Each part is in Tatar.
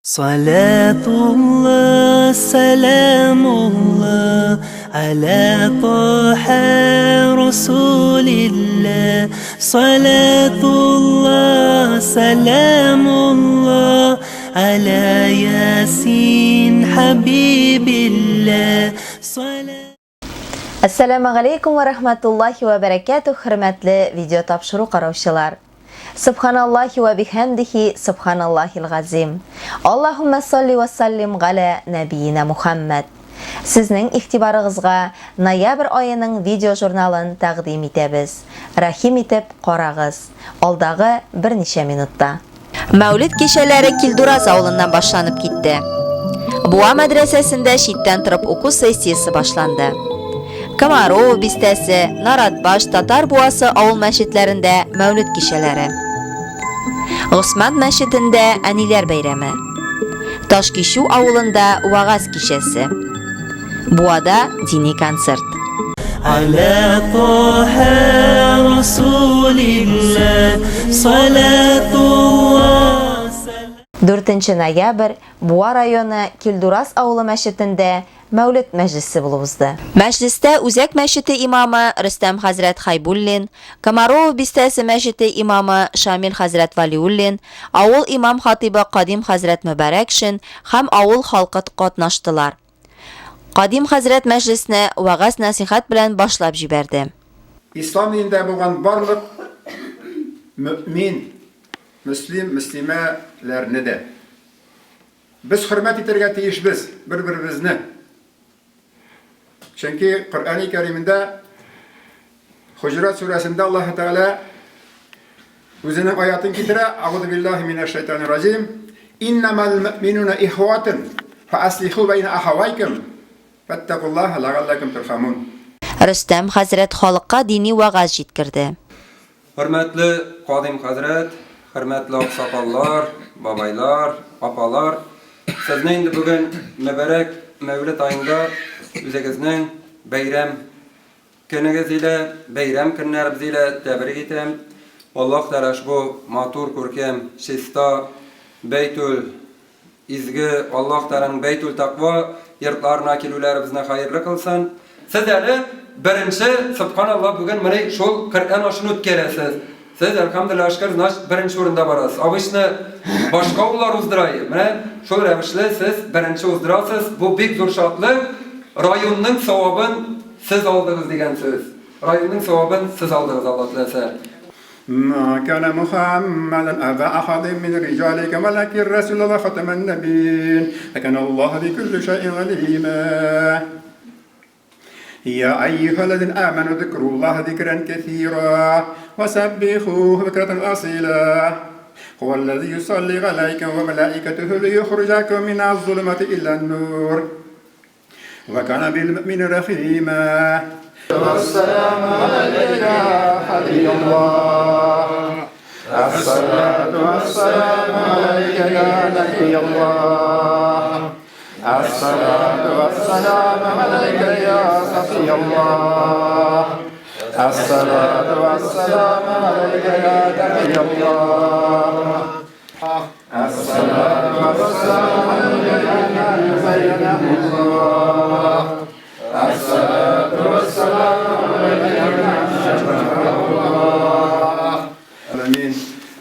Салатулла, сәламулла, аля Таһа Расулилла. Салатулла, сәламулла, аля Ясин Хабибилла. Әссәламә галәйкүм вә рәхмәтуллаһи вә бәрәкәтүһ, хөрмәтле видео тапшыру караучылар. Субханаллаһи вә бихәмдихи, субханаллаһил газим. Аллаһуммә салли вә саллим галә нәбиина Мухаммәд. Сезнең игътибарыгызга ноябрь аеның видео журналын тәкъдим итәбез. Рәхим итеп карагыз. Алдагы берничә минутта. Мәүлид кичәләре Килдураз авылыннан башланып китте. Буа мәдрәсәсендә читтән торып уку сессиясе башланды. Комарово бистәсе, Наратбаш, Татар Буасы авыл мәчетләрендә Мәүлид кичәләре. Госман мәчетендә әниләр бәйрәме. Ташкичү авылында вагаз кичәсе. Буада дини концерт. Аля Таһа Расулилла салатулла. 4 ноябрь Буа районы Килдураз авылы мәчетендә Мәүлет мәҗлесе булып узды. Мәҗлестә Үзәк мәчете имамы Рөстәм хәзрәт Хәйбуллин, Комарово бистәсе мәчете имамы Шамил хәзрәт Вәлиуллин, авыл имам-хатыйбы Кадим хәзрәт Мөбарәкшин һәм авыл халкы катнаштылар. Кадим хәзрәт мәҗлесне вәгазь-нәсыйхәт белән башлап җибәрде. Ислам динендә булган барлык мөэмин, мөслим, мөслимә ләрне дә без хөрмәт итәргә тиешбез бер-беребезне. Чөнки Коръәни Кәримендә Хуҗурат сүрәсендә Аллаһ Тәгалә үзенең аятын китерә, Агуду биллаһи минәш шайтанир раҗим. Иннамал мөминуна ихватун фааслиху байна ахавайкум фаттакуллаһа лагаллакум турхамун. Рөстәм хәзрәт халыкка дини вәгазь җиткерде. Хөрмәтле Кадыйм хәзрәт, хөрмәтле аксакаллар, бабайлар, апалар, сезне инде бүген мөбарәк Мәүлет аенда үзегезнең бәйрәм көнегез илә, бәйрәм көннәребез илә тәбрик итәм. Аллаһ Тәгалә ошбу матур, күркәм, чиста Бәйтүл Изге Аллаһ Тәгаләнең Бәйтүл-Тәкъва йортларына килүләребезне хәерле кылсын. Сез әле беренче, сөбханалла, бүген менә шул Коръән ашын үткәрәсез. Сез, әлхәмдүлилләһ, шөкер, значит, беренче урында барасыз. Обычно башка авыллар уздыра, менә шул рәвешле сез беренче уздырасыз. Бу бик зур шатлык. Районның савабын сез алдыгыз дигән сүз. Районның савабын сез алдыгыз, Алла теләсә. Ма кана Мухаммадан аба ахадин мин риҗаликум валакин расулаллаһ хатаман набиин ва кана Аллаһу бикулли шәйин алима. Я айюхаллазина аману зикруллаһа зикран кәсира ва саббихуху букратан ва асила. Хуаллази юсалли галәйкум ва малаикатуху лиюхриҗакум миназ-зулумати илан-нур. Ва кана бил мөмин рәхимә. Ассаламу алейка, хабибаллах. Ассалату вассаламу алейка, я набияллах. Ассалату вассаламу алейка, я сафияллах. Ассалату вассаламу алейка, я тақияллах.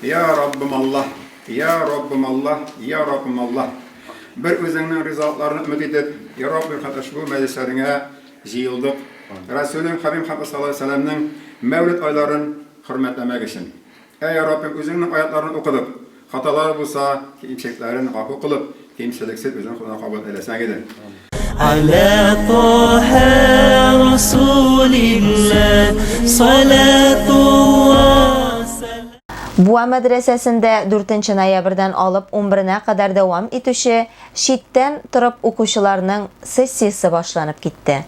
Я Раббым Аллаһ, я Раббым Аллаһ, я Раббым Аллаһ. Бер үзеңнең ризалыкларны өмет итеп, я Раббым, ошбу мәҗлесләреңә җыелдык. Расулең Хабиб Мөхәммәд саллаллаһу алейһи ва сәлләмнең мәүлид айларын хөрмәтләмәк өчен. Әй Раббым, Үзеңнең аятларын укыдык. Хаталар булса, кимчелекләрен гафу кылып, кимчелексез Үзең кулыңа кабул әйләсәң иде. Аля Таһа Расулилла салатулла. Буа мәдрәсәсендә 4 ноябрьдән алып 11-нә кадәр дәвам итүче читтән торып укучыларның сессиясе башланып китте.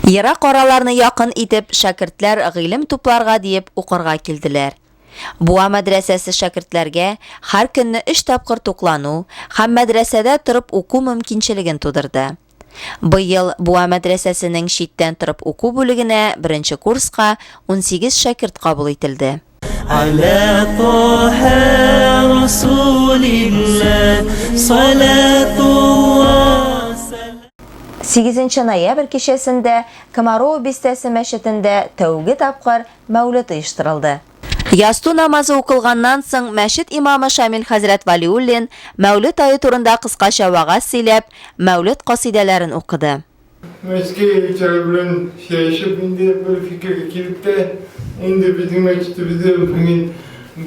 Ерак араларны якын итеп, шәкертләр гыйлем тупларга диеп укырга килделәр. Буа мәдрәсәсе шәкертләргә һәр көнне өч тапкыр туклану һәм мәдрәсәдә торып уку мөмкинчелеген тудырды. Быел Буа мәдрәсәсенең читтән торып уку бүлегенә беренче курска 18 шәкерт кабул ителде. على طه رسول الله صلاة الله. 8 ноябрь кичәсендә Комарово бистәсе мәчетендә тәүге тапкыр Мәүлет оештырылды. Ястү намазы укылганнан соң, мәчет имамы Шамил хәзрәт Вәлиуллин Мәүлет ае турында кыскача вәгазь сөйләп, Мәүлет касыйдәләрен укыды. Мәскәү егетләре белән сөйләшеп, инде бер фикергә килеп тә, инде безнең мәчетебездә бүген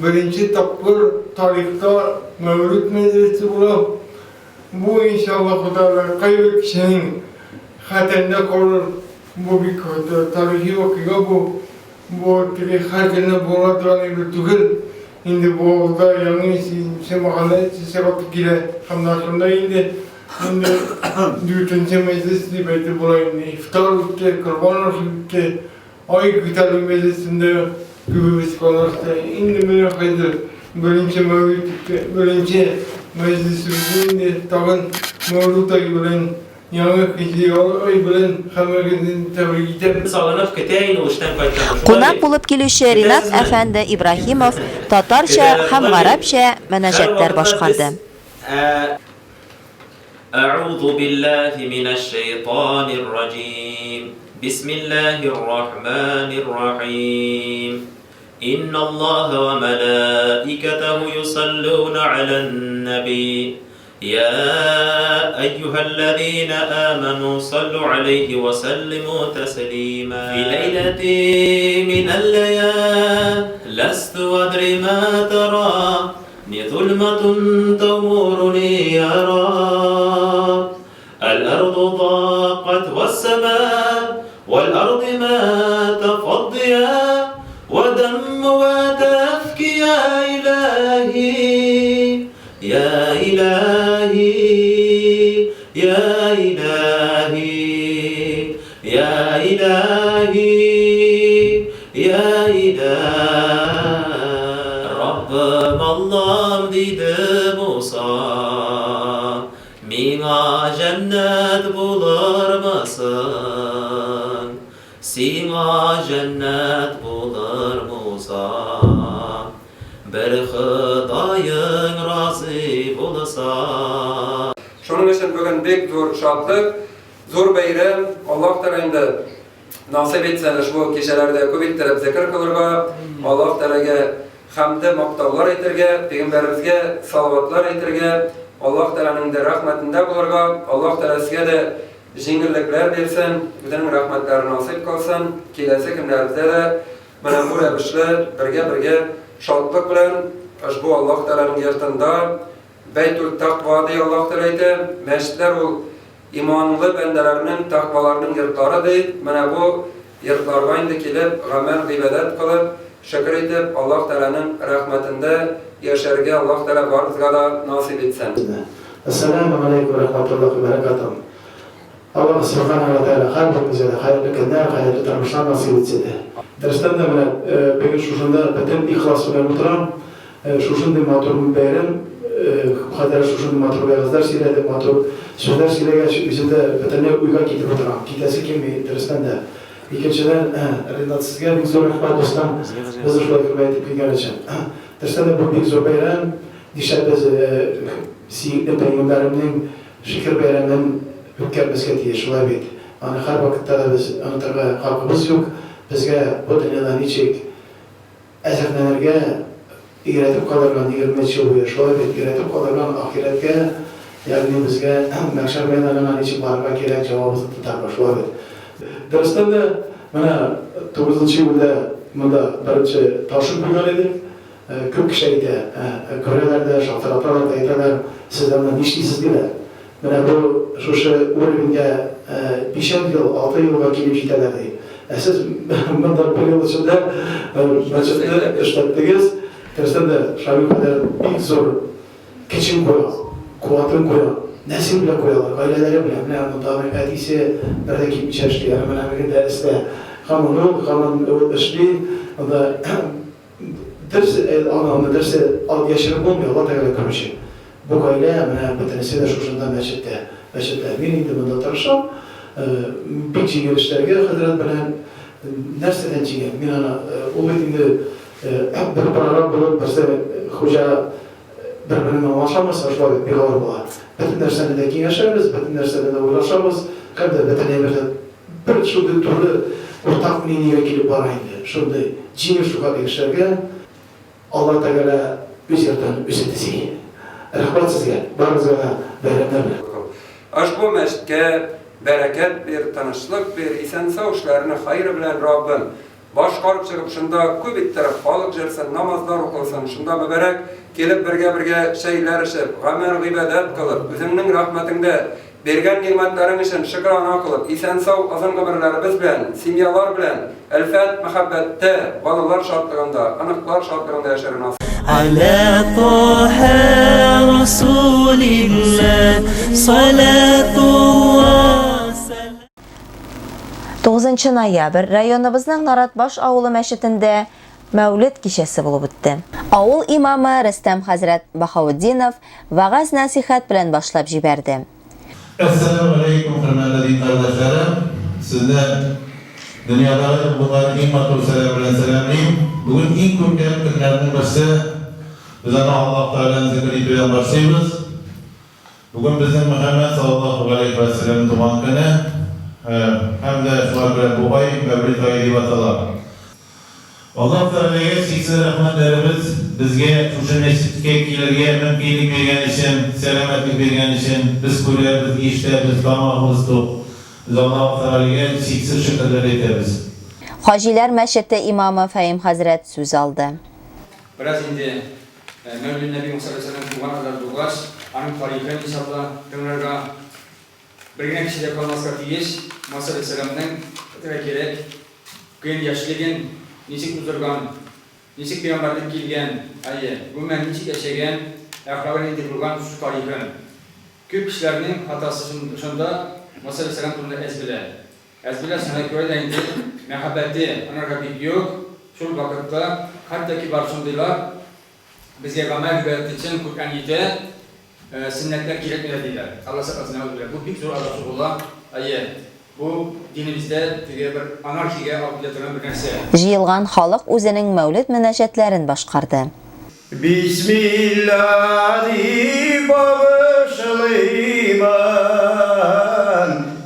беренче тапкыр тарихта Мәүлид мәҗлесе була. Бу, иншалла, Худага кайбер кешенең хәтерендә калыр. Бу бик тарихи вакыйга бу. Бу теге һәр көнне була торган әйбер түгел. Инде бу авылда яңа исемче мәхәллә чәчәк атып килә. Һәм менә шунда инде инде дүртенче мәҗлес дип әйтеп була инде. Ифтар үтте, корбан ашы үтте, ай күтәрү мәҗлесендә күбебез катнашты. Инде менә хәзер беренче мәүлид үтте, беренче мәҗлесебезне инде тагын Мәүлүд ае белән Яңа һиҗри ай белән һәммәгезне тәбрик итәм. Сагынып көтә инде ул эштән кайтканны, шулай Кунак бит? булып килүче Ринат Көтәсезме? әфәнде Ибраһимов татарча Көтәләр, һәм шулай бит? гарәпчә мөнәҗәтләр Һәрвакытта без, башкарды. ә. Әгъузу биллаһи минәш-шәйтанир-раҗим. Бисмиллаһир-рахманир-рахим. Инналлаһа ва мәлаикатаһу юсаллуна галән-нәби. يا أيها الذين آمنوا صلوا عليه وسلموا تسليما في ليلة من الليال لست أدري ما ترى ظلمة تغمرني أرى الأرض ضاقت والسماء والأرض ما تفضيا ودم وتفكي يا إلهي يا إلهي يا إلهي يا إلهي يا إلهي Раббым Аллам, диде Муса, миңа җәннәт булырмысың? Сиңа җәннәт булыр, Муса, Бер Ходаең разый булса. Шуның өчен бүген бик зур шатлык, зур бәйрәм. Аллаһ Тәгалә инде насыйп итсен ошбу кичәләрдә күп иттереп зикер кылырга, Аллаһ Тәгаләгә хәмде, мактаулар әйтергә, пәйгамбәребезгә салаватлар әйтергә, Аллаһ Тәгаләнең дә рәхмәтендә булырга, Аллаһ Тәгалә сезгә дә җиңеллекләр бирсен, үзенең рәхмәтләрен насыйп кылсын, киләсе көннәребездә дә менә бу рәвешле бергә-бергә шатлык белән ошбу Аллаһ Тәгаләнең йортында, Бәйтүл Тәкъва ди Аллаһ Тәгалә әйтә, мәчетләр ул иманлы бәндәләрнең, тәкъваларның йортлары ди, менә бу йортларга инде килеп гамәл гыйбадәт кылып, шөкер итеп, Аллаһ Тәгаләнең рәхмәтендә яшәргә Аллаһ Тәгалә барыбызга да насыйп итсен. Әссәләмү галәйкүм вә рәхмәтуллаһи вә бәрәкәтүһ. Аллаһ Сүбхәнәһү вә Тәгалә һәрберебезгә дә хәерле көннәр, хәерле тормышлар насыйп итсен иде. Дөрестән дә менә бүген шушында бөтен ихлас белән утырам. Шушындый матур бәйрәм, күпкадәр шушындый матур вәгазьләр сөйләде, матур сүзләр сөйләгәч, үзем дә бөтенләй уйга китеп утырам. Китәсе килми, дөрестән дә. Икенчедән, Ринат, сезгә бик зур рәхмәт, дустым, безне шулай хөрмәт итеп килгән өчен. Дөрестән дә бу бик зур бәйрәм. Нишләп без сөекле пәйгамбәремнең Шөкер бәйрәмен үткәрмәскә тиеш, шулай бит? Аны һәрвакытта да без онытырга хакыбыз юк. Безгә бу дөньяда ничек әзерләнергә өйрәтеп калдырган 23 ел буе, шулай бит, өйрәтеп калдырган ахирәткә, ягъни безгә мәхшәр мәйданына ничек барырга кирәк, җавабызны тотарга, шулай бит? Дөрестән дә, менә тугызынчы июльдә монда беренче ташын куйган идек. Күп кеше әйтә, күрәләр дә, шалтыраталар да, әйтәләр, сез анда нишлисез, диләр. Менә бу шушы уровеньгә бишәр ел, алты елга килеп җитәләр, ди. Ә сез монда бер ел эчендә мәчетне эшләттегез. Дөрестән дә, Шамил хәзрәт бик зур көчен куя, куәтен куя. Нәсел белән куялар, гаиләләре белән. Менә монда аның әтисе бер дә китмичә эшли, әнә менә бүген дәрестә. Һаман ул, һаман ул эшли. Монда Дөрес, аны аны дөресе ал яшереп булмый, Алла Тәгалә күрүче. Бу гаилә, менә бөтенесе дә шушында мәчеттә, мәчеттә. Мин инде монда тырышам, бик җиңел эшләргә хәзрәт белән. Нәрсәдән җиңел? Мин аны, ул бит инде Бер прораб булып, берсе хуҗа бер-берен аңлашамаса, шулай бик авыр була. Бөтен нәрсәне дә киңәшәбез, бөтен нәрсәне дә уйлашабыз һәм дә бөтен әйбердә бер шундый туры уртак мнениегә килеп бара инде. Шундый җиңел шулкадәр эшләргә. Алла Тәгалә үз йортын үзе төзи. Рәхмәт сезгә, барыгызга да бәйрәмнәр белән. Ошбу мәчеткә бәрәкәт бир, тынычлык бир, исән-сау эшләрне хәер белән, Раббым, башкарып чыгып, шунда күп иттереп халык җырсын, намазлар укылсын, шунда мөбарәк килеп бергә-бергә чәйләр эчеп, гамәл-гыйбадәт кылып, үзеңнең рәхмәтеңдә Биргән нигъмәтләрең өчен шөкрана кылып, исән-сау озын гомерләребез белән, семьялар белән, өлфәт, мәхәббәттә, балалар шатлыгында, оныклар шатлыгында яшәргә насыйп. Аля Таһа Расулилла, салатулла, сәлам. Тугызынчы ноябрь районыбызның Наратбаш авылы мәчетендә Мәүлет кичәсе булып үтте. Авыл имамы Рөстәм хәзрәт Баһаутдинов вәгазь-нәсыйхәт белән башлап җибәрде. Әссәләмү галәйкүм, хөрмәтле дин кардәшләрем! Сезне дөньядагы булган иң матур сәлам белән сәламлим. Бүген иң күркәм көннәрнең берсе, без аны Аллаһ Тәгаләне зикер итүдән башлыйбыз. Бүген безнең Мөхәммәд саллаллаһу галәйһи вә сәлләмнең туган көне, һәм дә шуңа күрә бу ай Мәүлид ае дип атала. Аллаһ Тәгаләгә чиксез рәхмәтләребез безгә шушы мәчеткә килергә мөмкинлек биргән өчен, сәламәтлек биргән өчен, без күрәбез, ишетәбез, тамагыбыз тук. Без Аллаһ Тәгаләгә чиксез шөкерләр әйтәбез. Хаҗиләр мәчете имамы Фәһим хәзрәт сүз алды. Бераз инде Мәүлид Нәби Муса галәйһиссәлам туган айлар булгач, аның тарихын, иншалла, тыңларга бер генә кеше дә калмаска тиеш. Муса галәйһиссәламнең әйтергә кирәк, кыен яшьлеген ничек уздырган, ничек пәйгамбәрлек килгән, әйе, гомумән, ничек яшәгән, әхлагы нинди булган, шушы тарихын. Күп кешеләрнең хатасы шунда, Муса галәйһиссәлам турында әз белә. Әз белә, шуңа күрә дә инде мәхәббәте анарга бик юк. Шул вакытта, хәтта ки бар шундыйлар, безгә гамәл гыйбадәт өчен Коръән җитә, сөннәтләр кирәкми дә диләр. Алла сакласын, нәгъүзүбилләһ. Бу бик зур адашу була. Әйе, бу динебездә теге бер анархиягә алып килә торган бер нәрсә. Җыелган халык үзенең Мәүлед мөнәҗәтләрен башкарды. Бисмилла дип багышлыймын,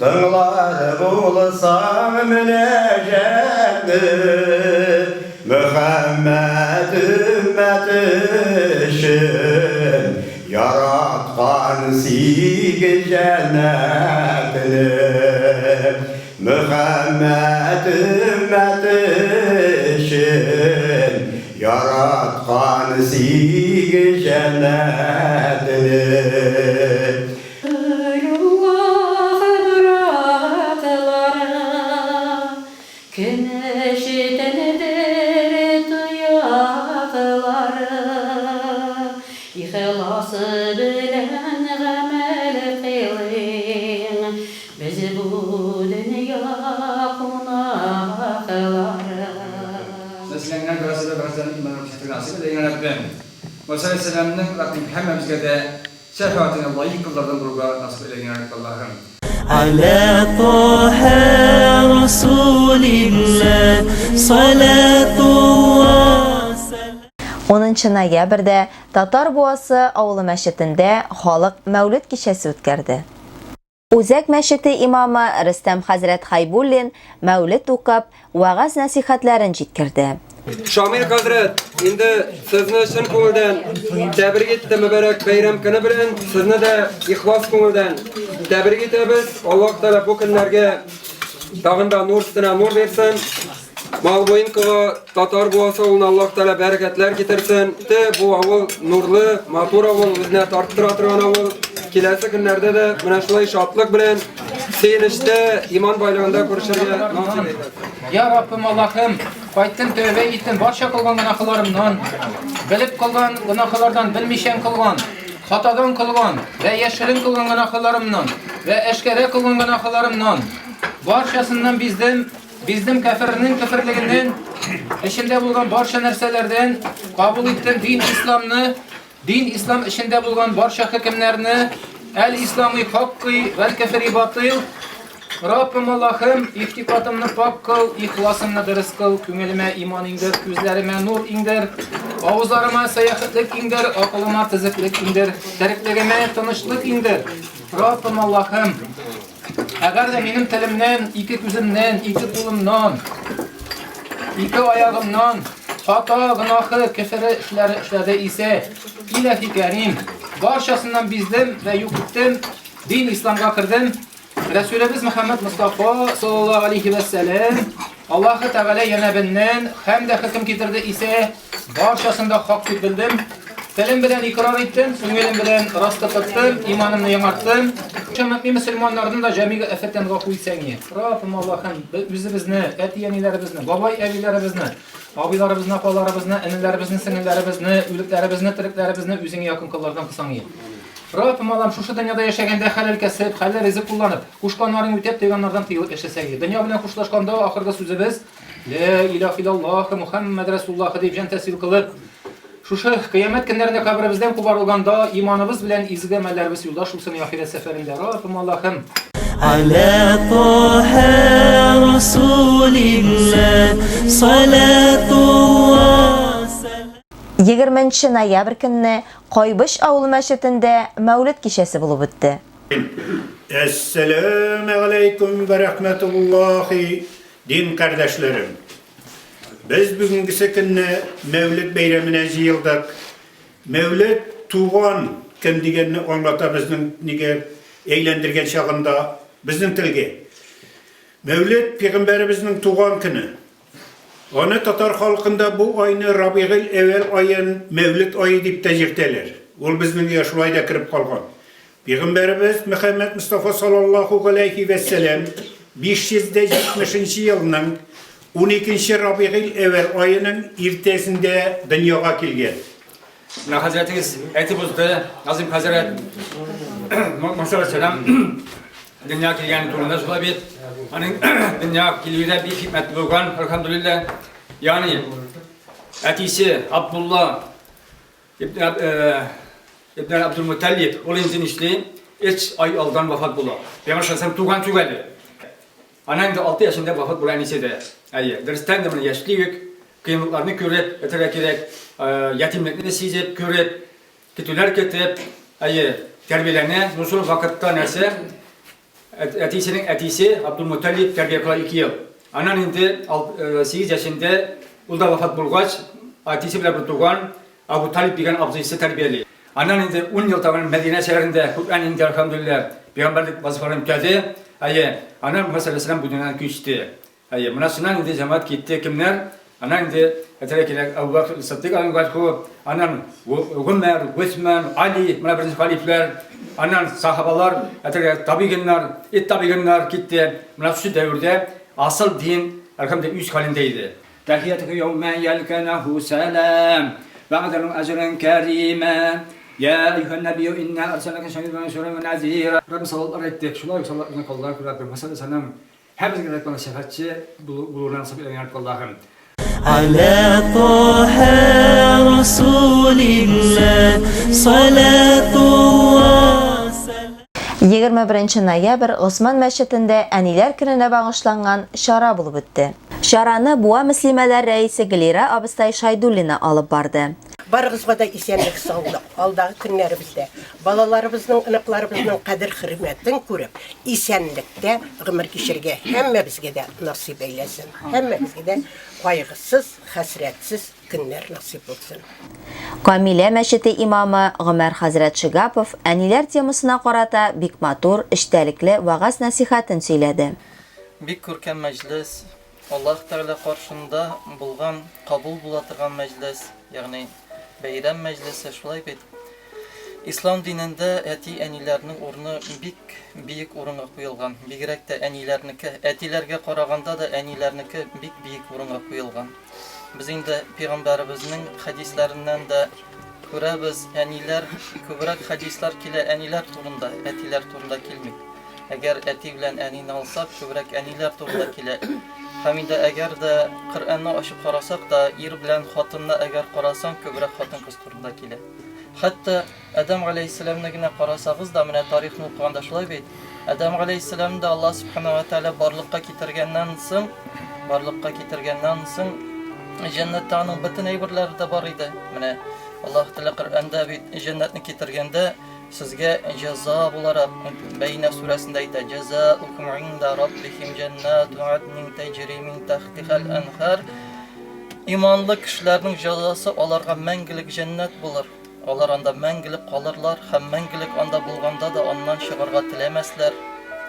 Тыңлар булсаң мөнәҗәтне, Мөхәммәд өммәте өчен Яраткан сигез җәннәтне. Мөхәммәд өммәте өчен Яраткан сигез җәннәтне. Руллаһ братлары, Көмештәндер тояклары, Ихлас белән гамәл кыйлыйң, Без бу дөнья кунаклары. Мәсьәләңнән бераз да бераздан иманны күрсәтергә насыйп итә, йа Раббем. Муса галәйһиссәламнең Раббем һәммәбезгә дә шәфәгатенә лаек коллардан булырга насыйп әйләгән, йа Рабби Аллаһым. Аля Таһа Расулилла, салатулла, сәлам. Унынчы ноябрьдә Татар Буасы авылы мәчетендә халык Мәүлет кичәсе үткәрде. Үзәк мәчете имамы Рөстәм хәзрәт Хәйбуллин Мәүлет укып, вәгазь-нәсыйхәтләрен җиткерде. Шамил хәзрәт, инде сезне чын күңелдән тәбрик итте мөбарәк бәйрәм көне белән, сезне дә ихлас күңелдән тәбрик итәбез. Аллаһ Тәгалә бу көннәргә тагын да нур өстенә нур бирсен. Малбуинкага, Татар Буасы авылына Аллаһ Тәгалә бәрәкәтләр китерсен. Те бу авыл нурлы, матур авыл, үзенә тарттыра торган авыл. Киләсе көннәрдә дә менә шулай шатлык белән, сөенечтә, иман байлыгында күрешергә насыйп итсен. Я Раббым Аллаһым, кайттым, тәүбә иттем барча кылган гөнаһларымнан, белеп кылган гөнаһлардан, белмичән кылган, хатадан кылган вә яшерен кылган гөнаһларымнан, вә әшкәрә кылган гөнаһларымнан. Барчасыннан биздем, Биздем кәфернең кеферлегеннән, эчендә булган барча нәрсәләрдән, кабул иттем дин исламны, дин ислам эчендә булган барча хөкемнәрне, әл исламый хаккый вәл кәфери батыйл. Раббым Аллаһым, игътикадымны пакь кыл, ихласымны дөрес кыл, күңелемә иман иңдер, күзләремә нур иңдер, авызларыма сәяхәтлек иңдер, акылыма төзеклек иңдер, тереклегемә тынычлык иңдер. Раббым Аллаһым, әгәр дә минем телемнән, ике күземнән, ике кулымнан, ике аягымнан хата, гөнаһы, кефере эшләре эшләде исә, Иләһи Кәрим, барчасыннан биздем вә юк иттем, дин исламга кердем. Рәсүлебез Мөхәммәд Мостафа саллаллаһу алейхи вә сәлләм Аллаһы Тәгалә янәбеннән һәм дә хөкем китерде исә, барчасын да хак дип белдем. Телем белән икрар иттем, күңелем белән раста тоттым, иманымны яңарттым. Мөэмин мөселманнарны да җәмигъ афәттән гафу итсәң и. Раббым Аллаһым, үзебезне, әти-әниләребезне, бабай-әбиләребезне, абыйларыбызны, апаларыбызны, энеләребезне, сеңелләребезне, үлекләребезне, терекләребезне үзеңә якын коллардан кылсаң и. Раббым Аллам, шушы дөньяда яшәгәндә хәләл кәсеп, хәләл ризык кулланып, кушканнарын үтәп, тыйганнардан тыелып яшәсәк иде. Дөнья белән хушлашканда ахыргы сүзебез Лә илаһ иллаллаһ Мухаммад Расуллаһ дип җан тәслим кылып, шушы кыямәт көннәрендә каберебездән кубарылганда иманыбыз белән изге гамәлләребез юлдаш булсын ахирәт сәфәрендә. Раббым Аллаһым, على طه رسول الله صلاة الله 20 ноябрь көнне Кайбыч авылы мәчетендә Мәүлет кичәсе булып үтте. Әссәләмегаләйкүм вә рәхмәтуллаһи, дин кардәшләрем! Без бүгенгесе көнне Мәүлет бәйрәменә җыелдык. Мәүлет туган көн дигәнне аңлата безнең нигә әйләндергән чагында безнең телгә. Мәүлет пигамбәребезнең туган көне. Аны татар халкында бу айны Рабигыль әвәл аен Мәүлет ае дип тә йөртәләр. Ул безнең өйгә шулай да кереп калган. Пигамбәребез Мөхәммәд Мостафа салаллаһу галәйһи вәссәлам 570 нче елның уникенче Рабигыль әвәл аеның иртәсендә дөньяга килгән. Менә хәзрәтегез әйтеп узды, Назим хәзрәт, Муса алейһиссәлам дөнья килгән турында шулай бит. Аның дөнья килүе дә бик хикмәтле булган, әлхәмдүлилләһ. Ягъни әтисе Абдулла ибн ибн Абдул Муталлиб, ул инде нишли? Өч ай алдан вафат була. Пәйгамбәр саллаллаһу туган түгел әле. Ана инде 6 яшендә вафат була әнисе дә. Әйе, дөрестән дә моны яшьли үк кыенлыкларны күреп әйтергә кирәк, ятимлекне сизеп, күреп, көтүләр көтеп, әйе, тәрбияләнә. Ну, шул вакытта нәрсә? Әтисенең әтисе Абдулмуталлиб тәрбия кыла 2 ел. Аннан инде 8 яшендә ул да вафат булгач, әтисе белән бер туган Абу Талиб дигән абзыйсы тәрбияли. Аннан инде ун ел тагын Мәдинә шәһәрендә күптән инде, әлхәмдүлилләһ, пәйгамбәрлек вазифаларын үтәде. Әйе, аннан Мөхәммәд салләллаһу галәйһи бу дөньядан күчте. Әйе, менә шуннан инде җәмәгать китте. Кемнәр? Аннан инде, әйтергә кирәк, Әбу Бәкр Сиддыйк рангалху, аннан Гомәр, Госман, Али, менә беренче халифләр, аннан сахабалар, әйтергә кирәк, табигыннар, иттабигыннар китте. Менә шушы дәвердә асыл дин, әлхәмдүлилләһ, үз хәлендә иде. Тәхиятүһү яумә йәлкәнәһү сәлам, вәгъдәләһү әҗрән кәримә. Йә әйүһән нәбийю иннә әрсәлнәкә шәһидән вә мөбәшширән вә нәзирә. Раббым салаватлар әйттек, шулай ук салават безнең коллар күрә Раббым Мөхәммәд саллаллаһу галәйһи вә сәлләм һәммәбезгә дә Раббым шәфәгатьче булуына насыйп әйләгән Раббым Аллаһым. Аля Таһа Расулилла салатулла. 21 ноябрь Госман мәчетендә Әниләр көненә багышланган чара булып үтте. Чараны Буа мөслимәләр рәисе Глира абыстай Шайдуллина алып барды. Барыгызга да исәнлек-саулык, алдагы көннәребездә балаларыбызның, оныкларыбызның кадер-хөрмәтен күреп, исәнлектә гомер кичерергә һәммәбезгә дә насыйп әйләсен. Һәммәбезгә дә кайгысыз, хәсрәтсез көннәр насыйп булсын. Камилә мәчете имамы Гомәр хәзрәт Шигапов әниләр темасына карата бик матур, эчтәлекле вәгазь-нәсыйхәтен сөйләде. Бик күркәм мәҗлес, Аллаһ Тәгалә каршында булган, кабул була торган мәҗлес, ягъни бәйрәм мәҗлесе, шулай бит? Ислам динендә әти-әниләрнең урыны бик биек урынга куелган, бигрәк тә әниләрнеке, әтиләргә караганда да әниләрнеке бик биек урынга куелган. Без инде пәйгамбәребезнең хәдисләреннән дә күрәбез, әниләр, күбрәк хәдисләр килә әниләр турында, әтиләр турында килми. Әгәр әти белән әнине алсак, күбрәк әниләр турында килә. Һәм инде әгәр дә Коръәнне ачып карасак та, ир белән хатынны әгәр карасаң, күбрәк хатын-кыз турында килә. Хәтта Адәм галәйһиссәламне генә карасагыз да, менә тарихны укыганда шулай бит. Адәм галәйһиссәламны да Аллаһ Сүбхәнәһү вә Тәгалә барлыкка китергәннән соң, барлыкка китергәннән соң, җәннәттә аның бөтен әйберләре дә бар иде. Менә Аллаһ Тәгалә Коръәндә бит җәннәтне китергәндә сезгә җәза буларак Бәйнә сүрәсендә әйтә: "Җәзаукум инда раббихим җәннату аднин таҗри мин тахтихал анхар". Иманлы кешеләрнең җәзасы аларга мәңгелек җәннәт булыр. Алар анда мәңгелек калырлар һәм мәңгелек анда булганда да аннан чыгарга теләмәсләр.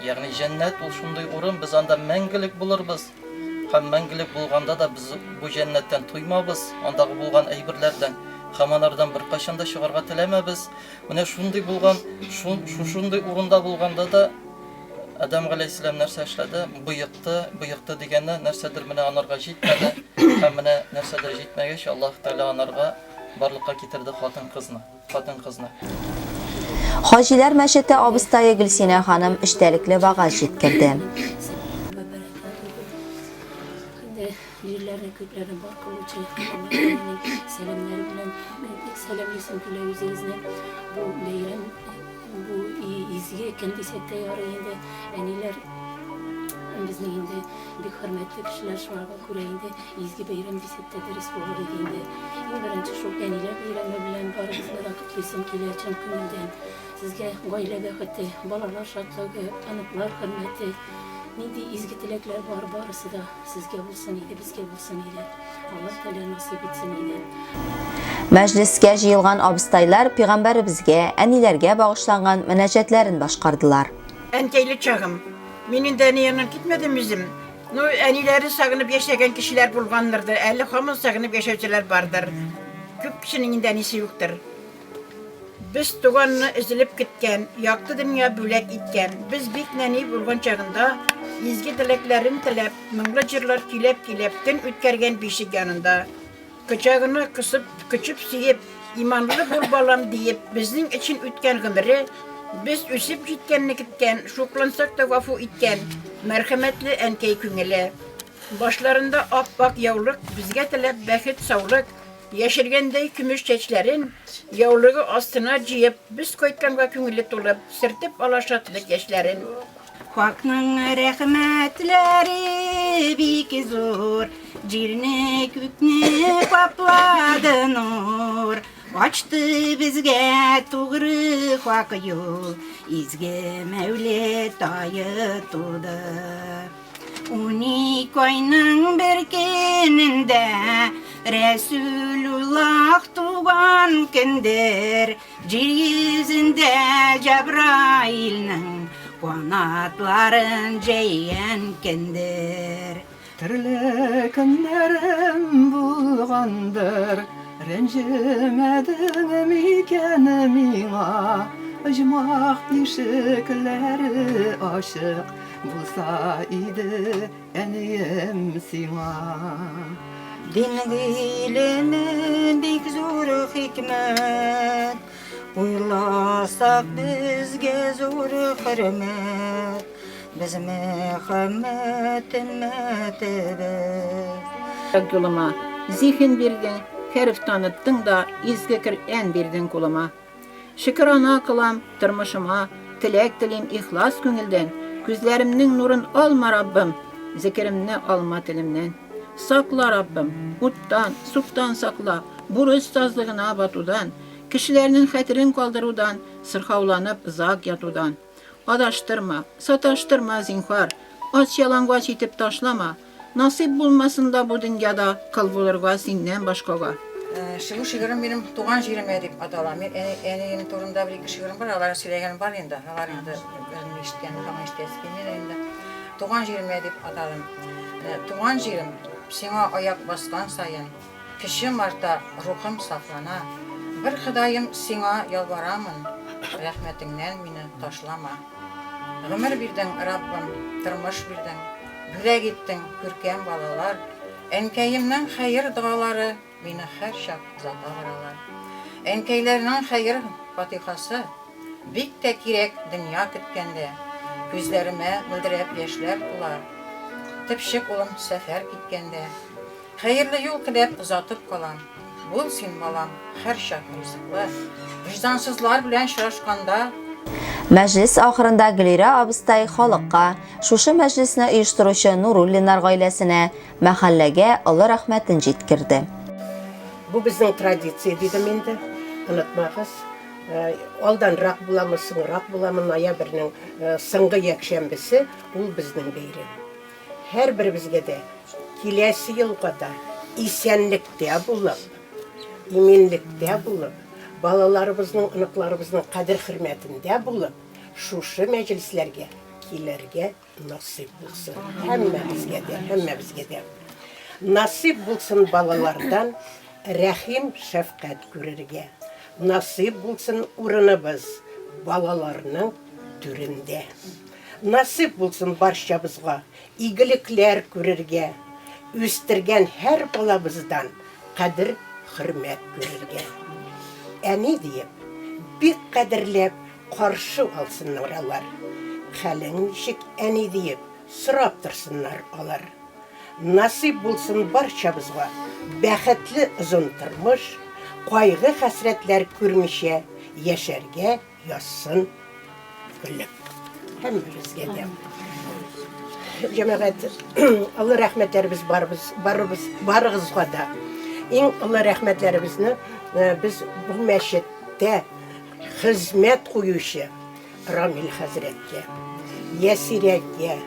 Ягъни җәннәт ул шундый урын, без анда мәңгелек булырбыз. Һәм мәңгелек булганда да без бу җәннәттән туймабыз, андагы булган әйберләрдән һәм анардан беркайчан да чыгарга теләмәбез. Менә шундый булган, шушындый урында булганда да Адәм галәйһиссәлам нәрсә эшләде? Боекты, боекты дигәндә нәрсәдер менә анарга җитмәде. Һәм менә нәрсәдер җитмәгәч, Аллаһ Тәгалә анарга барлыкка китерде хатын-кызны, хатын-кызны. Хаҗиләр мәчете абыстае Гөлсинә ханым эчтәлекле вәгазь җиткерде. Инде җирләрне, күкләрне бар кылучы Алла Тәгаләнең сәламнәре белән бик сәламлисем килә үзегезне. Бу бәйрәм, бу изге көн дисәк тә ярый инде. Әниләр безнең инде бик хөрмәтле кешеләр, шуңарга күрә инде изге бәйрәм дисәк тә дөрес булыр иде инде. Иң беренче шул әниләр бәйрәме белән барыгызны да котлыйсым килә чын күңелдән. Сезгә гаилә бәхете, балалар шатлыгы, оныклар хөрмәте, нинди изге теләкләр бар, барысы да сезгә булсын иде, безгә булсын иде. Аллаһ Тәгалә насыйп итсен иде. Мәҗлескә җыелган абыстайлар пәйгамбәребезгә, әниләргә багышланган мөнәҗәтләрен башкардылар. Әнкәйле чагым. Мин инде әни яныннан китмәдем үзем. Ну, әниләрен сагынып яшәгән кешеләр булганнырдыр, әле һаман сагынып яшәүчеләр бардыр. Күп кешенең инде әнисе юктыр. Без туганны өзелеп көткән, якты дөнья бүләк иткән, без бик нәни булган чагында, изге теләкләрен теләп, моңлы җырлар көйләп-көйләп төн үткәргән бишек янында. Кочагына кысып, кочып сөеп, иманлы бул, балам, диеп, безнең өчен үткән гомере, без үсеп җиткәнне көткән, шуклансак та гафу иткән, мәрхәмәтле әнкәй күңеле. Башларында ап-ак яулык, безгә теләп бәхет, саулык, Яшергәндәй көмеш чәчләрен яулыгы астына җыеп, без кайтканга күңеле тулып, сөртеп ала шатлык яшьләрен. Хакның рәхмәтләре бик зур, Җирне, күкне каплады нур. Ачты безгә тугры хак юл, Изге Мәүлет ае туды. Уник айның бер көнендә Рәсүлуллаһ туган көндер, Җир йөзендә Җәбраилнең канатларын җәйгән көндер. Төрле көннәрем булгандыр, Рәнҗемәдең микән миңа? Оҗмах ишекләре ачык, Булса иде әнием сиңа. Дин гыйлеме бик зур хикмәт, Уйласак безгә зур хөрмәт, Без Мөхәммәт өммәтебез. Юлыма зиһен бирдең, хәреф таныттың да, Изге Коръән бирдең кулыма. Шөкерана кылам тормышыма, Теләк телим ихлас күңелдән, Күзләремнең нурын алма, Раббым, Зекеремне алма телемнән. Сакла, Раббым, уттан, суктан сакла, Бурыч сазлыгына батудан, Кешеләрнең хәтерен калдырудан, Сырхауланып озак ятудан. Адаштырма, саташтырма, зинһар, Ач-ялангач итеп ташлама, Насыйп булмасын да бу дөньяда кол булырга синнән башкага. Шигырь шигырем минем туган җиремә дип атала. Мин әнием турында бер ике шигырем бар, аларын сөйләгәнем бар инде. Алар инде берне ишеткән, һаман ишетәсе килми дә инде. Туган җиремә дип атадым. Туган җирем, сиңа аяк баскан саен, көчем арта, рухым сафлана. Бер Ходаем, сиңа ялварамын, рәхмәтеңнән мине ташлама. Гомер бирдең, Раббым, тормыш бирдең, Бүләк иттең күркәм балалар. Әнкәемнең хәер-догалары Мине һәрчак озата баралар. Әнкәйләрнең хәер-фатихасы Бик тә кирәк дөнья көткәндә. Күзләремә мөлдерәп яшьләр тула, Төпчек улым сәфәр киткәндә. Хәерле юл теләп озатып калам. Бул син, балам, һәрчак ризыклы. Вөҗдансызлар белән очрашканда. Мәҗлес ахырында Гөлирә абыстай халыкка, шушы мәҗлесне оештыручы Нуруллиннар гаиләсенә, мәхәлләгә олы рәхмәтен җиткерде. Бу безнең традиция, дидем инде, онытмагыз. Алданрак буламы, соңрак буламы, ноябрьнең соңгы якшәмбесе ул безнең бәйрәм. Һәрберебезгә дә киләсе елга да исәнлектә булып, иминлектә булып, балаларыбызның, оныкларыбызның кадер-хөрмәтендә булып, шушы мәҗлесләргә килергә насыйп булсын. Һәммәбезгә дә, һәммәбезгә дә. Насыйп булсын балалардан рәхим, шәфкать күрергә. Насыйп булсын урыныбыз балаларның түрендә. Насыйп булсын барчабызга игелекләр күрергә, үстергән һәр балабыздан кадер, хөрмәт күрергә. Әни диеп, бик кадерләп каршы алсыннар алар. Хәлең ничек, әни диеп, сорап торсыннар алар. Насыйп булсын барчабызга бәхетле озын тормыш, кайгы-хәсрәтләр күрмичә яшәргә язсын көлеп. Һәммәбезгә дә. Җәмәгать, олы рәхмәтләребез барыбыз, барыбыз, барыгызга да. Иң олы рәхмәтләребезне э, без бу мәчеттә хезмәт куючы Рамил хәзрәткә, Ясирәгә,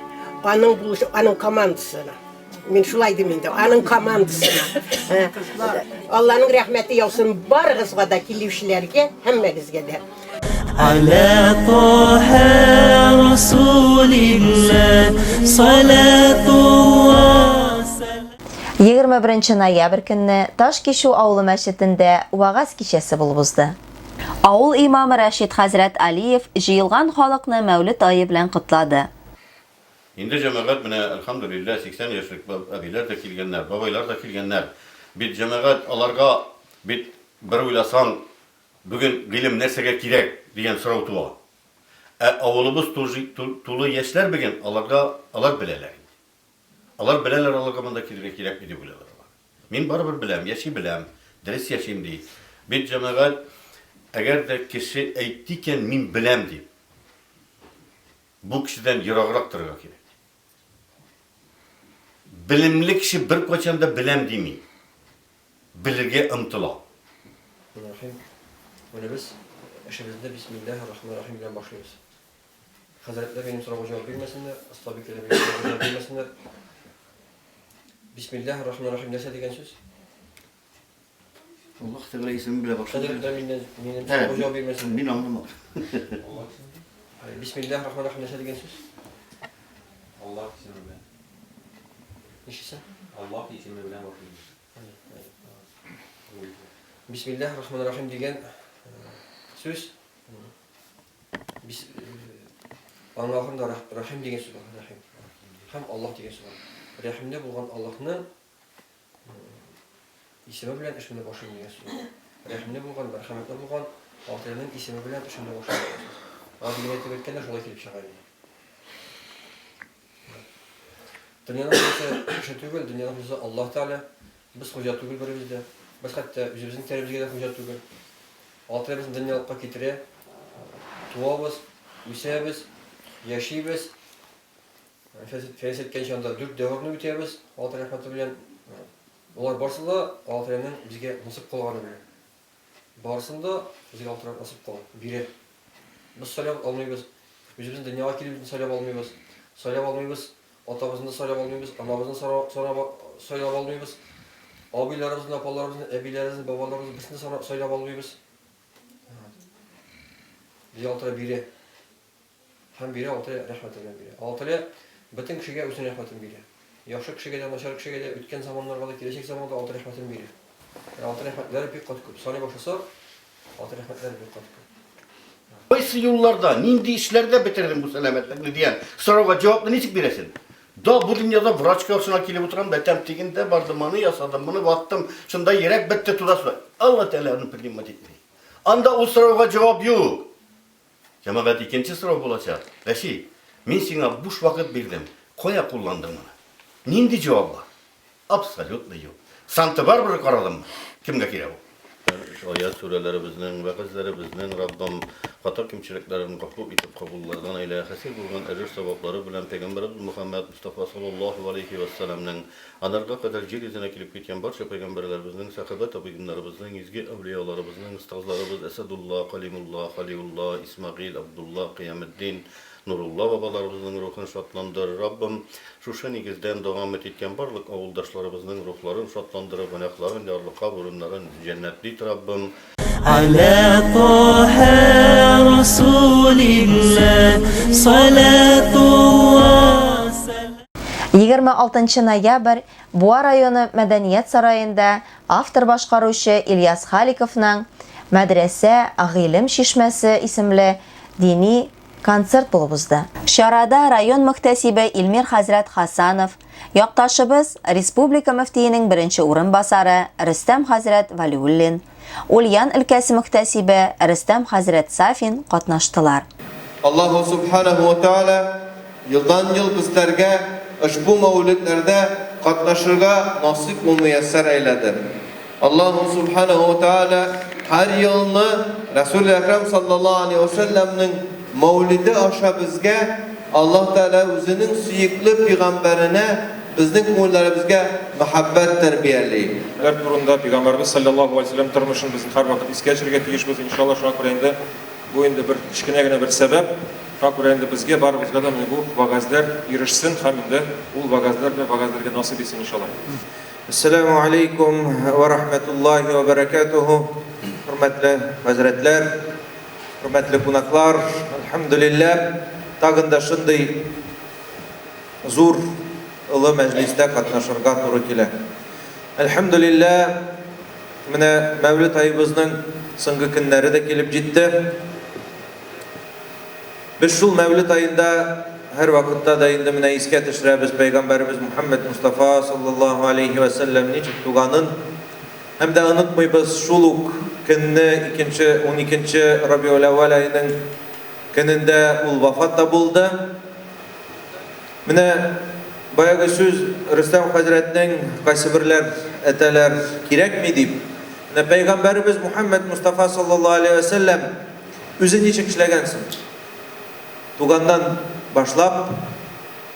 аның булыш, аның командасына. Мин шулай дим инде, аның командасына. Э, Алланың рәхмәте яусын барыгызга да, килүчеләргә, һәммәгезгә дә. Аля Таһа Расулилlah Салатуллах 21 ноябрь көнне Ташкичү авылы мәчетендә вәгазь кичәсе булып узды. Авыл имамы Рәшит хәзрәт Алиев җыелган халыкны Мәүлет ае белән котлады. Инде җәмәгать менә, әлхәмдүлилләһ, 80 яшьлек әбиләр дә килгәннәр, бабайлар да килгәннәр. Бит җәмәгать аларга бит бер уйласаң, бүген гыйлем нәрсәгә кирәк дигән сорау туа. Ә авылыбыз тулы яшьләр бүген аларга, алар беләләр инде. Алар беләләр, аларга монда килергә кирәкми дип уйлыйлар алар. Мин барыбер беләм, яши беләм, дөрес яшим ди. Бит җәмәгать, әгәр дә кеше әйтте икән, мин беләм дип, бу кешедән ераграк торырга кирәк. Белемле кеше беркайчан да беләм дими. Белергә омтыла. Рахим. Менә без эшебезне бисмиллаһир рахманир рахим белән башлыйбыз. Хәзрәтләр минем сорауга җавап бирмәсеннәр, остабикәләр минем сорауга җавап бирмәсеннәр. Бисмиллаһир рахманир рахим нәрсә дигән сүз? Аллаһ Тәгалә исеме белән башлый. Хәзрәтләр миннән минем сорауга җавап бирмәсеннәр. Мин аңламадым. Бисмиллаһир рахманир рахим нәрсә дигән сүз? Аллаһ исеме белән. Ничесе? Аллаһ исеме белән башлыйбыз. Бисмиллаһир рахманир рахим дигән сүз Бис аның ахырында Рәхим дигән сүз бар, Рәхим. Һәм Аллаһ дигән сүз бар. Рәхимле булган Аллаһның исеме белән эшемне башлыйм дигән сүз бар. Рәхимле булган, мәрхәмәтле булган Аллаһ Тәгаләнең исеме белән эшемне башлыйм дигән сүз. Гади генә итеп әйткәндә шулай килеп чыга инде. Дөньяның хуҗасы кеше түгел, дөньяның хуҗасы Аллаһ Тәгалә. Без хуҗа түгел беребез дә. Без хәтта үзебезнең тәребезгә дә хуҗа түгел. Аллаһ Тәгалә безне дөньялыкка китерә. Туабыз, үсәбез, яшибез. Фәнис әйткәнчә, анда дүрт дәверне үтәбез, Аллаһ Тәгалә рәхмәте белән. Болар барысы да Аллаһ Тәгаләнең безгә насыйп кылганы белән. Барысын да безгә Аллаһ Тәгалә насыйп кыла, бирә. Без сайлап алмыйбыз. Үзебезнең дөньяга килүебезне сайлап алмыйбыз. Сайлап алмыйбыз, атабызны да сайлап алмыйбыз, анабызны сайлап алмыйбыз. Абыйларыбызны, апаларыбызны, әбиләребезне, бабаларыбызны берсен дә сайлап алмыйбыз. Безгә Аллаһ Тәгалә бирә. Һәм бирә, Аллаһ Тәгалә рәхмәте белән бирә. Аллаһ Тәгалә бөтен кешегә үзенең рәхмәтен бирә. Яхшы кешегә дә, начар кешегә дә, үткән заманнарга да, киләчәк заманга да Аллаһ Тәгалә рәхмәтен бирә. Аллаһ Тәгалә рәхмәтләре бик кат күп. Саный башласак, Аллаһ Тәгалә рәхмәтләре бик кат күп. Кайсы юлларда, нинди эшләрдә бетердең бу сәламәтлекне дигән сорауга җавапны ничек бирәсең? Да, бу дөньяда врач каршына килеп утырам, бәтәм тегендә бардым, аны ясадым, моны ваттым, шунда йөрәк бетте, туда-сюда. Алла Тәгалә аны принимать итми. Анда ул сорауга җавап юк. Җәмәгать, икенче сорау булачак. Рәшит, мин сиңа буш вакыт бирдем, кая кулландың моны? Нинди җавап бар? Абсолютно юк. Санта-Барбара карадыңмы? Кемгә кирәк ул? Аят сүрәләребезнең, вәгазьләребезнең, Раббым, хата-кимчелекләрен гафу итеп кабуллардан әйлә, хасил булган әҗер-саваплары белән пәйгамбәребез Мөхәммәд Мостафа саллаллаһу галәйһи вә сәлләмнең, анарга кадәр җир йөзенә килеп киткән барча пәйгамбәрләребезнең, сәхабә табигыннарыбызның, изге әүлияларыбызның, остазларыбыз Әсәдулла, Калимулла, Халиулла, Исмәгыйль, Абдулла, Кыяметдин, Нурулла бабаларыбызның рухын шатландыр, Раббым, шушы нигездән дәвам иткән барлык авылдашларыбызның рухларын шатландырып, гөнаһларын ярлыкап, урыннарын җәннәтле ит, Раббым. Аля Таһа Расулилла салатулла. 26 ноябрь Буа районы Мәдәният сараенда автор-башкаручы Ильяс Халиковның Мәдрәсә, гыйлем чишмәсе исемле дини концерт булып узды. Чарада район мөхтәсибе Илмир хәзрәт Хасанов, якташыбыз, республика мөфтиенең беренче урынбасары Рөстәм хәзрәт Вәлиуллин, Ульян өлкәсе мөхтәсибе Рөстәм хәзрәт Сафин катнаштылар. Аллаһу Субханаһу ва Тәгалә елдан-ел безләргә ошбу мәүледләрдә катнашырга насыйп вә мөяссәр әйләде. Аллаһу Субханаһу ва Тәгалә һәр елны Рәсүл Әкрәм саллаллаһу алейһи ва сәлләмнең мәүлиде аша безгә Аллаһ Тәгалә үзенең сөекле пигамбәренә безнең күңелләребезгә мәхәббәт тәрбияли. Ләр турында, пигамбәребез салләллаһу алейһи ва сәлләм тормышын без һәрвакыт искә төшерергә тиешбез, иншаллаһ, шуңа күрә инде бу инде бер кечкенә генә бер сәбәп, шуңа күрә инде безгә барыбызга да менә бу вәгазьләр ирешсен һәм инде ул вәгазьләр белән вәгазьләргә насыйп итсен, иншаллаһ. Әссәләмү алейкум вә рахмәтуллаһи вә бәрәкәтүһү. Хөрмәтле хәзрәтләр, хөрмәтле кунаклар, әлхәмдүлилләһ, тагын да шундый зур олы мәҗлистә катнашырга туры килә. Әлхәмдүлилләһ, менә Мәүлид аебызның соңгы көннәре дә килеп җитте. Без шул Мәүлид аенда һәрвакытта да инде менә искә төшерәбез пәйгамбәребез Мухәммәд Мостафа саллаллаһу алейһи вә сәлләм ничек туганын һәм дә онытмыйбыз шул ук көнне икенче уникенче Рабиуль-әүвәл аеның көнендә ул вафат та булды. Менә баягы сүз Рөстәм хәзрәтнең кайсыберләр әтәләр кирәкми дип. Менә пәйгамбәребез Мухәммәд Мостафа саллаллаһу алейһи вә сәлләм Үзе ничек эшләгән соң? Туганнан башлап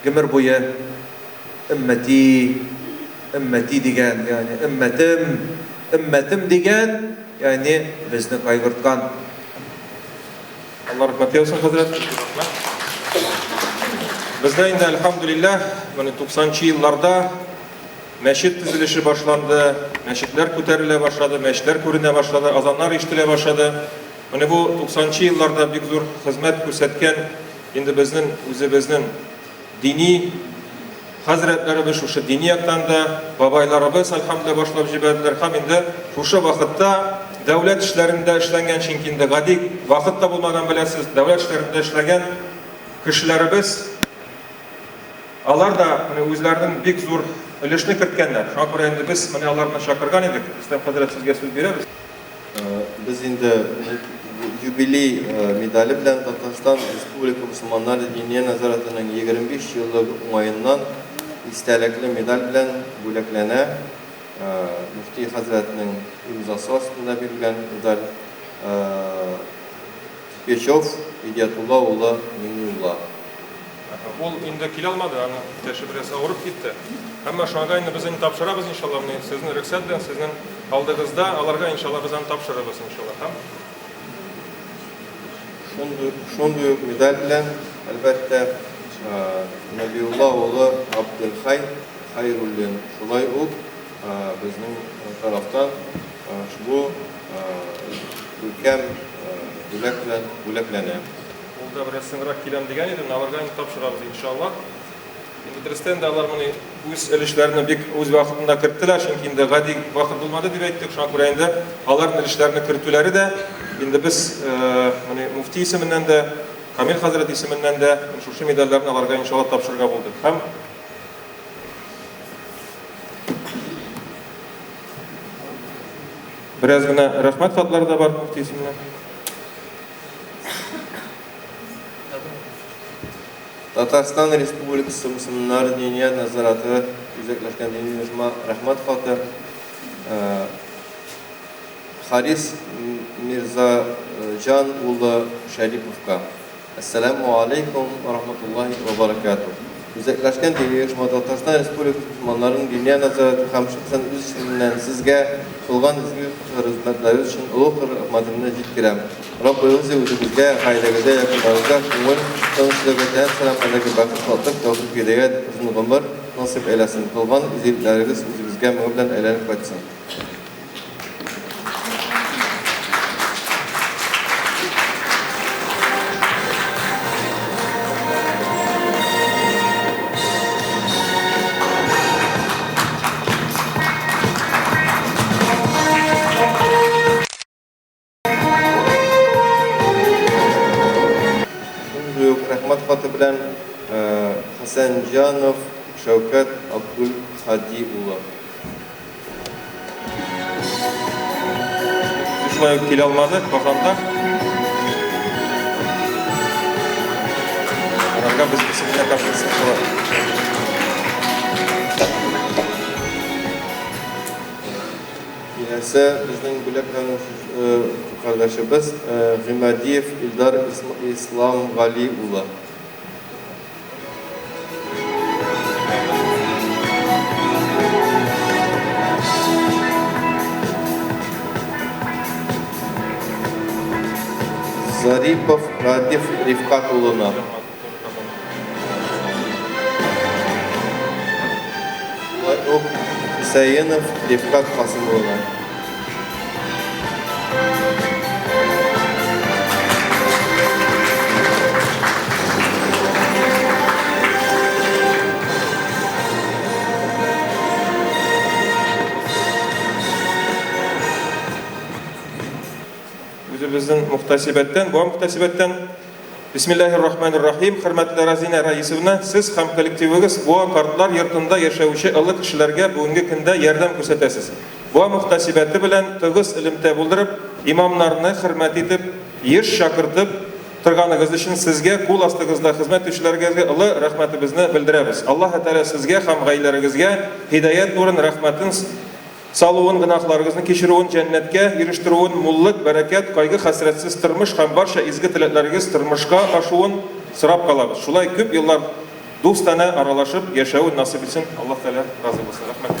гомер буе өммәти, өммәти дигән, ягъни өммәтем, өммәтем дигән, ягъни безне кайгырткан. Алла рәхмәт яусын, хәзрәт. Рәхмәт. Бездә инде, әлхәмдүлилләһ, менә 90 нчы елларда мәчет төзелеше башланды, мәчетләр күтәрелә башлады, мәчетләр күренә башлады, азаннар ишетелә башлады. Менә бу 90 нчы елларда бик зур хезмәт күрсәткән инде безнең үзебезнең дини хәзрәтләребез шушы дини яктан да бабайларыбыз әлхәмдүлилләһ башлап җибәрделәр һәм инде шушы вакытта дәүләт эшләрендә эшләнгән, чөнки инде гади вакыт та булмаган беләсез, дәүләт эшләрендә эшләгән кешеләребез алар да менә үзләренең бик зур өлешне керткәннәр. Шуңа күрә инде без менә аларны чакырган идек. Рөстәм хәзрәт, сезгә сүз бирәбез. Без инде юбилей медале белән Татарстан Республика мөселманнары Диния нәзарәтенең 25 еллыгы уңаеннан истәлекле медаль белән бүләкләнә. Мөфти хәзрәтнең имзасы астында бирелгән медаль. Кипячев Идиятулла улы Миңнулла. Ул инде килә алмады, аның иптәше бераз авырып китте. Әмма шуңа инде без инде тапшырабыз, иншалла, менә сезнең рөхсәт белән, сезнең алдыгызда аларга, иншалла, без аны тапшырырбыз, иншалла. Һәм Шундый, шундый ук медаль белән, әлбәттә, Нәбиулла улы Габделхәй Хәйруллин шулай ук безнең тарафтан ошбу күркәм бүләк белән бүләкләнә. Ул да бераз соңрак киләм дигән иде, менә аларга инде тапшырабыз, иншалла. Инде дөрестән дә алар моны үз өлешләрне бик үз вакытында керттеләр, чөнки инде гади вакыт булмады дип әйттек, шуңа күрә инде аларның өлешләрне кертүләре дә инде без моны муфти исеменнән дә, Камил хәзрәт исеменнән дә шушы медальләрне аларга иншалла тапшырырга булдык. Һәм бераз гына рәхмәт хатлары да бар муфти исеменнән. Татарстан Республикасы мөселманнары Диния нәзарәте үзәкләшкән дини оешма Рәхмәт хаты. Харис Мирзаҗан улы Шәриповка. Әссәләмү аләйкүм вә рахматуллаһи вә бәрәкәтүһ. Үзәкләшкән дини оешма Татарстан Республикасы мөселманнарының Диния нәзарәте һәм шәхсән үз исемемнән сезгә кылган изге хезмәтләрегез өчен олуг рәхмәтемне җиткерәм. Раббыбыз үзегезгә, гаиләгезгә, якыннарыгызга күңел тынычлыгы, тән сәламәтлеге, бәхет, шатлык, тәүфыйк, һидәят, озын гомер насыйп әйләсен. Кылган изгелекләрегез үзегезгә меңе белән әйләнеп кайтсын. Шундый ук рәхмәт хаты белән Хәсәнҗанов Шәүкәт Абдулһади улы. Шулай ук килә алмады Казанда. Аларга без исеменә тапшырсак була. Киләсе безнең бүләкләнүче кардәшебез Гыймадиев Илдар Исламгали улы. Зарипов Радиф Рифкат улына. Шулай ук Хөсәенов Рифкат Касым улына. Үзебезнең мөхтәсибәттән, Буа мөхтәсибәттән Бисмиллаһир рахманир рахим, хөрмәтле Разинә Раисовна, сез һәм коллективыгыз Буа картлар йортында яшәүче олы кешеләргә бүгенге көндә ярдәм күрсәтәсез. Буа мөхтәсибәте белән тыгыз элемтә булдырып, имамнарны хөрмәт итеп, еш чакыртып торганыгыз өчен сезгә, кул астыгызда хезмәт итүчеләргезгә олы рәхмәтебезне белдерәбез. Аллаһы Тәгалә сезгә һәм гаиләрегезгә һидаять нурын, рәхмәтен салуын, гөнаһларыгызны кичерүен, җәннәткә ирештерүен, муллык, бәрәкәт, кайгы-хәсрәтсез тормыш һәм барча изге теләкләрегез тормышка ашуын сорап калабыз. Шулай күп еллар дустанә аралашып яшәвен насыйп итсен, Аллаһ Тәгалә разый булсын. Рәхмәт.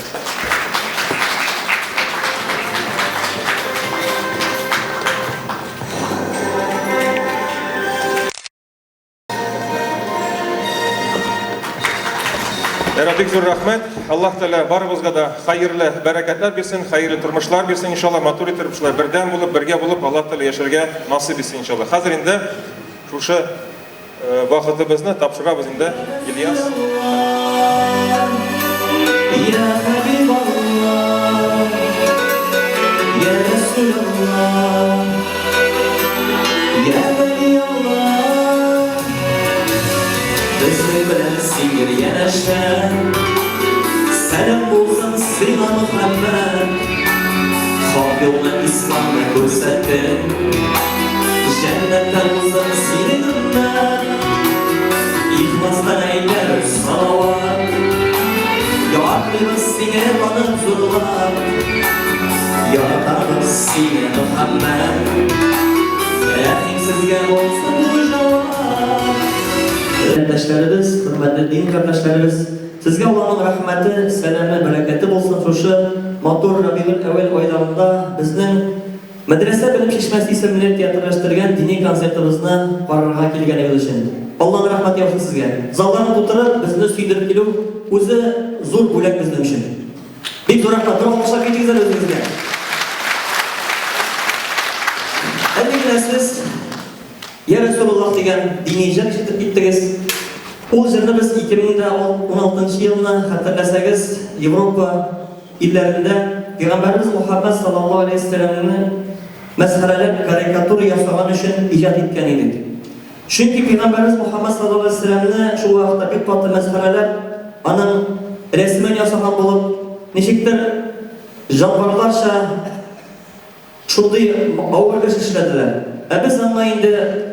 Яраб, бик зур рәхмәт. Аллаһ Тәгалә барыбызга да хәерле бәрәкәтләр бирсен, хәерле тормышлар бирсен, иншалла, матур итеп шулай бердәм булып, бергә булып, Аллаһ Тәгалә яшәргә насыйп итсен, иншалла. Хәзер инде шушы э, вакытыбызны тапшырабыз инде Ильяс. Я Хабибаллах, Я Расулаллах, Я Вәлиаллах, Безнең белән син гел янәшә. Сәлам булсын сиңа, Мөхәммәд, Хак юлны исламны күрсәттең. Җәннәттә булсын синең өммәт, Ихластан әйтәбез салават. Яратмыйбыз сине танып зурлап, Яратабыз сине, Мөхәммәд. Рәхим сезгә булсын бу җавап. Хөрмәтле хөрмәтле дин кардәшләребез, сезгә Аллаһның рәхмәте, сәламе, бәрәкәте булсын шушы матур Рабигуль әүвәл айларында безнең Мәдрәсә белем чишмәсе исемле театрләштергән дини концертыбызны карарга килгәнегез өчен. Алланың рәхмәте яусын сезгә. Залларны тутырып, безне сөендереп килү үзе зур бүләк безнең өчен. Бик зур рәхмәт. Бер алкышлап китегез әле үзегезгә. Әле генә сез Я Рәсүлуллаһ дигән дини җыр ишетеп киттегез. Ул җырны без 2016 елны, хәтерләсәгез, Европа илләрендә Пәйгамбәребез Мухаммад саллаллаһу алейһи вәсәлләмне мәсхәрәләп карикатура ясаган өчен иҗат иткән идек. Чөнки Пәйгамбәребез Мухаммад саллаллаһу алейһи вәсәлләмне шул вакытта бик каты мәсхәрәләп, аның рәсемен ясаган булып, ничектер җанварларча шундый авыр эш эшләделәр. Ә без аңа инде.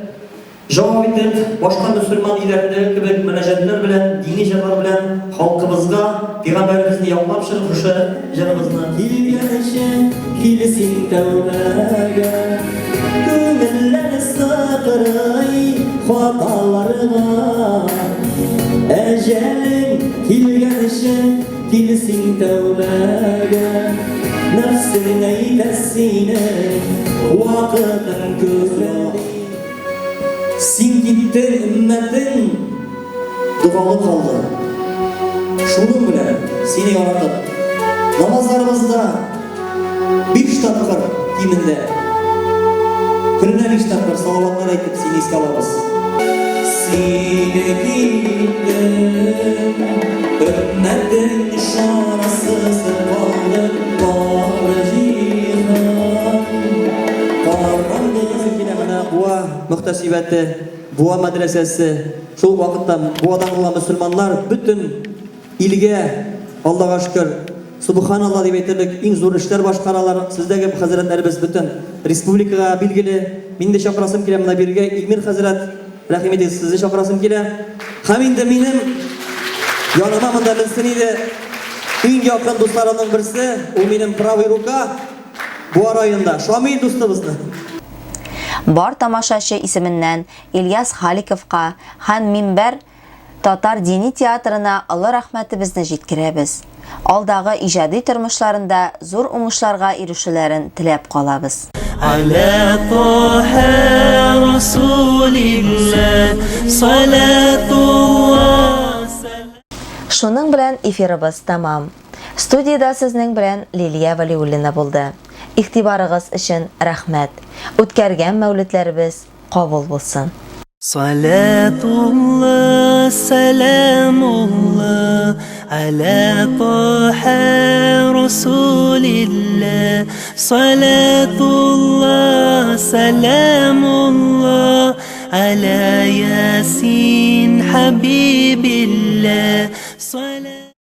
Җавап итеп, башка мөселман илләрендәге кебек мөнәҗәтләр белән, дини җырлар белән халкыбызга пигамбәребезне яклап чыгып шушы җырыбызны. Килгәнче кил син тәүбәгә, Күңелләр сыкрый хаталарга. Әҗәлең килгәнче кил син тәүбәгә, Нәфсең әйтә синең вакытың күпме. Син киттең, өммәтең догалы калды. Шуның белән сине яратып, намазларыбызда биш тапкыр кимендә, көненә биш тапкыр салаватлар әйтеп сине искә алабыз. Син киттең, өммәтең чарасыз калды, бар җиһан караңгы. Килә менә Буа мөхтәсибәте, Буа мәдрәсәсе, шул ук вакытта Буадан булган мөселманнар бөтен илгә, Аллага шөкер, Субханалла дип әйтерлек иң зур эшләр башкаралар. Сездәге хәзрәтләребез бөтен республикага билгеле. Мин дә чакырасым килә монда бирегә Илмир хәзрәт, рәхим итегез, сезне чакырасым килә. Һәм инде минем яныма монда менсен иде иң якын дусларымның берсе, ул минем правый рука Буа районында, Шамил дустыбызны. Бар тамашачы исеменнән Ильяс Халиковка һәм Минбәр татар дини театрына олы рәхмәтебезне җиткерәбез. Алдагы иҗади тормышларында зур уңышларга ирешүләрен теләп калабыз. Аля Таһа Расулилла, салатулла. Шуның белән эфирыбыз тәмам. Студиядә сезнең белән Лилия Вәлиуллина булды. Игътибарыгыз өчен рәхмәт. Үткәргән мәүледләребез кабул булсын. Салатулла, сәламулла, аля Таһа Расулилла. Салатулла, сәламулла, аля Ясин хабибилла.